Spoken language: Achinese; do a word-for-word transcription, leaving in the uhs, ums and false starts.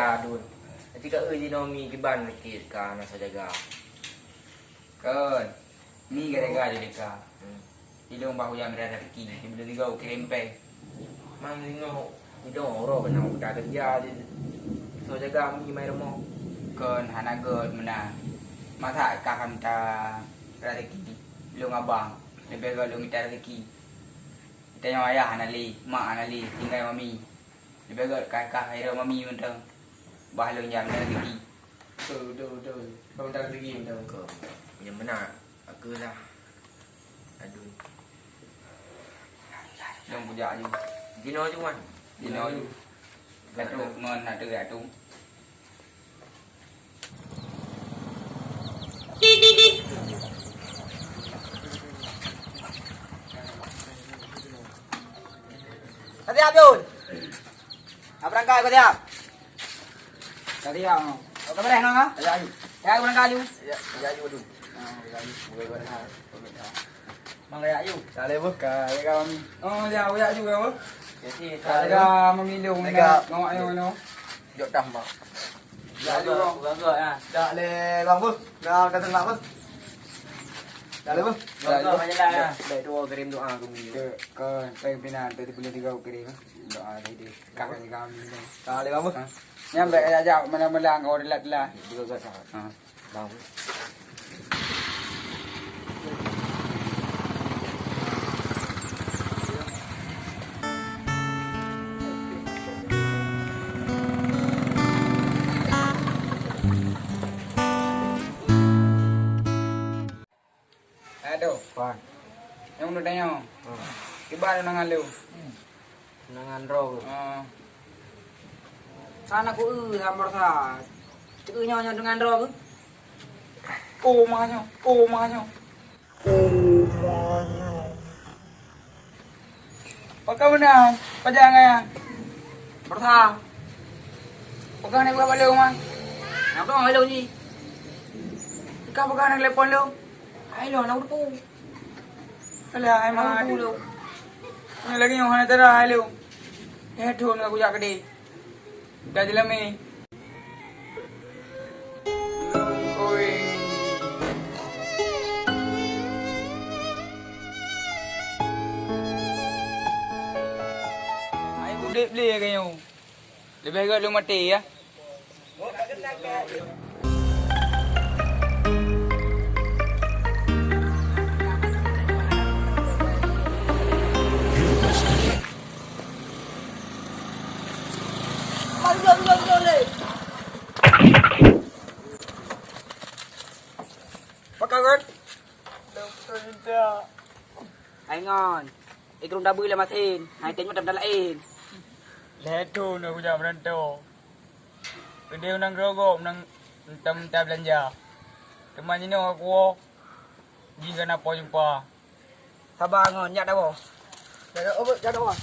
Adun. Aci ka eu jinoe mi kiban sakét ka na sajaga. Kon. Mi gara-gara di deka. Hmm. Ilong bah uya mira rezeki. Ibeli tiga ukir empe. Mang lingo idong oro kena udah kerja di sajaga mi mai rumoh. Kon hana god mena. Masa ka kam ta rezeki. Ilong abang. Lebih god ilong mita rezeki. Tanyoe ayah hana lé, mak hana lé, tinggai mami. Leubeh gét kah-kah hai droe mami mantong. Bah lôn nyang na rezeki. Betul, betul, betul. Bah minta rezeki mantong. Ko, nyang meunan, aku lah. Adun. Lôn kujak aju. Jinoe aju, Wan. Jinoe aju. Atu ngon atu atu. Ka siap, Jun? Ka beurangkat, ka siap? Ka siap, oh. Ka beureh, nang, ah? Ya, ayu. Ya, ka beurangkat, ayu. Ya, ya, ayu, aduh. Ah, ya, ayu. Boleh, boleh, ha. Mang, ya, ayu. Saleh, beuh, ka, ya, kawan. Oh, ya, ya, ayu, ya, beuh. Jadi, ka, ya, memilih, Lega. Ngawak, ayu, no. Jok dah, Mak. Dah lé, Bang, beuh. Dah, dah teulat, beuh. Dah lé, beuh. Dah lé, beuh. Baik, dua kirim doa ke minggu. Ke, ke, ke pimpinan, tadi boleh tiga kirim, eh. Doa tadi. Kakak ni kami ni. Dah lé, Bang, beuh. Ha? Nyang baik ajak mana melang kau relat lah. Dua gat sangat. Ha. Bang, beuh. Aduh. Pan. Nyang udah tanya. Hmm. Kiban nang alu. Nang andro. Ah. Sana ku eu hamor sa. Ceu nyoe nyoe dengan droe. Oh, ma nyoe. Oh, ma nyoe. Pakon meunan, pajan gaya. Bersa. Pegang ni buka balik rumah. Nak pegang hello ni. Kau pegang nak telepon lo. Hai lo, nak berpu. Alah, hai mak. Ni lagi nyang hana tara hai lo. Dia tu nak kujak kedai. Dah jelami. Oi. Hai udeb lé kayong. Leubeh gét lôn maté, ya. Pakon? Hai ngon. Ikrung tabeue lé masin. Hai teunyok tam laén. Lhèe thôn aku jak meurantô. Keudeh u nanggroe gob nang mita-mita beulanja. Teuma jinoe ka kuwoe, jih ka na po jumpa. Saba ngon, nyak dawoe. Jaga obot, jaga dawoe.